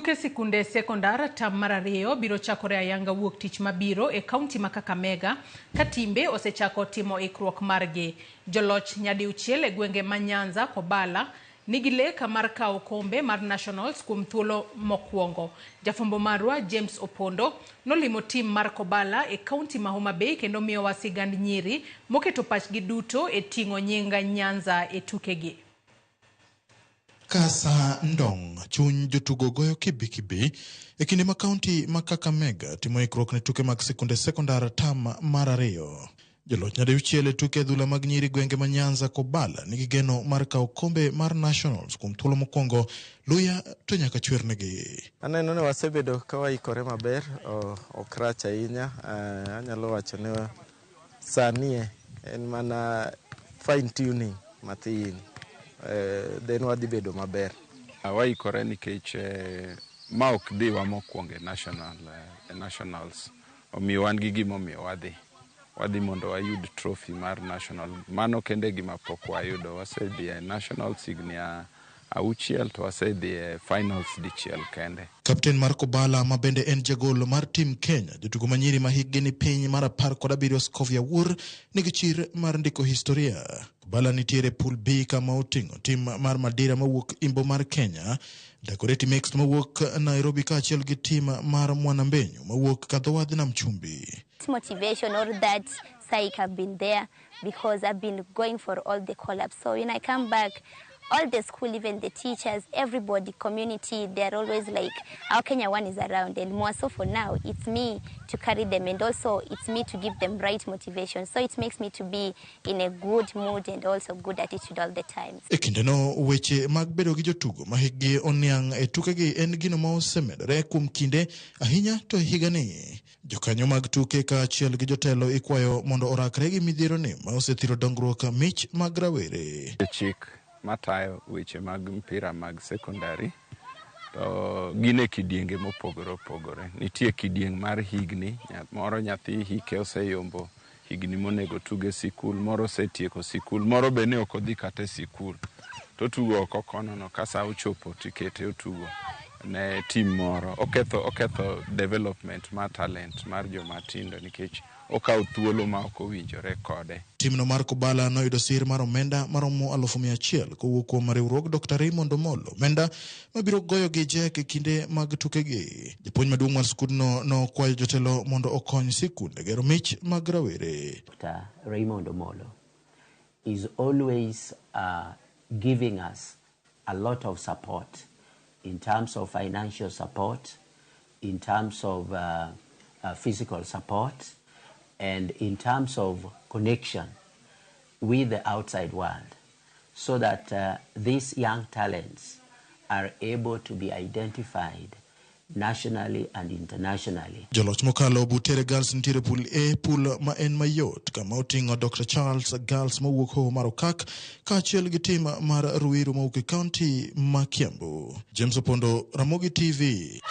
Tuke sikunde sekondar tam mar ariyo biro chakore ayanga wuok tich mabiro e kaunti ma Kakamega ka timbe osechako timo ikruok margi. Joloch nyadiuchiel e gwenge ma Nyanza, Kobala, nigi lek mar kawo okombe mar Nationals kuom thuolo mokwongo. Jafwambo marwa James Opondo nolimo tim mar Kobala e kaunti ma Homa Bay kendo miyowa sigand nyiri moketo pachgi duto e ting'o nying Nyanza e tukegi. Ka sa ndong', chuny jotugo goyo kibikibi e kinde ma kaunti ma Kakamega timo ikruok ne tuke mag sikunde sekondar tam mar ariyo. Joloch nyadiuchiel e tuke adhula mag nyiri gwenge ma Nyanza Kobala nigi geno mar kawo okombe mar Nationals kuom thuolo mokwongo, luya to nyaka chwernegi. Aneno ni wasebedo ka waikore maber, ok rach ahinya. Anyalo wacho ni sani en mana fine tuning mathin, then wadhi bedo maber. Waikore nikech ma ok dhiwa mokwongo e national, e nationals. Omiyo wan gi gimomiyo wadhi. Wadhi mondo wayud trophy mar national. Mano kende e gima pok wayudo. Wasedhi e nationals higni auchiel to wasedhi e finals dichiel kende. Kapten mar Kobala ma bende en jagol mar tim Kenya, jotugo ma nyiri ma hikgi ni piny mar 17 Scovia Wuor nigi chir mar ndiko historia. Kobala nitiere e pool B kama oting'o tim mar Madira mawuok Imbo mar Kenya, Dagoretti Mixed mawuok Nairobi kaachiel gi tim mar Mwanambenyu mawuok Kadhowadh Nam Chumbi. Motivation or that psych have been there because I've been going for all the collabs. So when I come back, all the school, even the teachers, everybody, community, they're always like, our Kenya one is around. And more so for now, it's me to carry them, and also it's me to give them right motivation. So it makes me to be in a good mood and also good attitude all the time. E kindeno weche mag bedo gi jotugo ma hikgi oniang' e tukegi en gino ma osemedore kuom kinde ahinya to e higani. Jokanyo mag tuke kaachiel gi jotelo ikwayo mondo orakre gi midhieroni ma osethiro dongruok mich mag rawere. Chik matayo weche mag mpira mag sekondari to gin e kidienge mopogore opogore. Nitie kidieng' mar higni, moro nyathi hike oseyombo higni monego tug e sikul, moro osetieko sikul, moro be ne ok odhi kata e sikul. To otugo oko kono no ka sa ochopo tikete otugo ne tim moro. Oketho development mar talent mar joma tindo nikech okawo thuolo ma ok owinjore kode. Timno mar Kobala noyudo sir mar omenda maromo 100,000 kowuok kuom riwruog Dr. Raymond Omolo, omenda mabiro goyo gi jek e kinde mag tukegi. Japuonj maduong' mar skundno nokwayo jotelo mondo okony sikunde gero mich mag rawere. Dr. Raymond Omolo is always giving us a lot of support in terms of financial support, in terms of physical support, and in terms of connection with the outside world, so that these young talents are able to be identified nationally and internationally. Joloch mokalo Butere Girls nitiere pool A, pool ma en mayot kama oting'o Dr. Charles Girls mawuok Hoho mar Okak kaachiel gi tim mar Ruiru mawuok e kaunti ma Kiambu. James Opondo, Ramogi TV.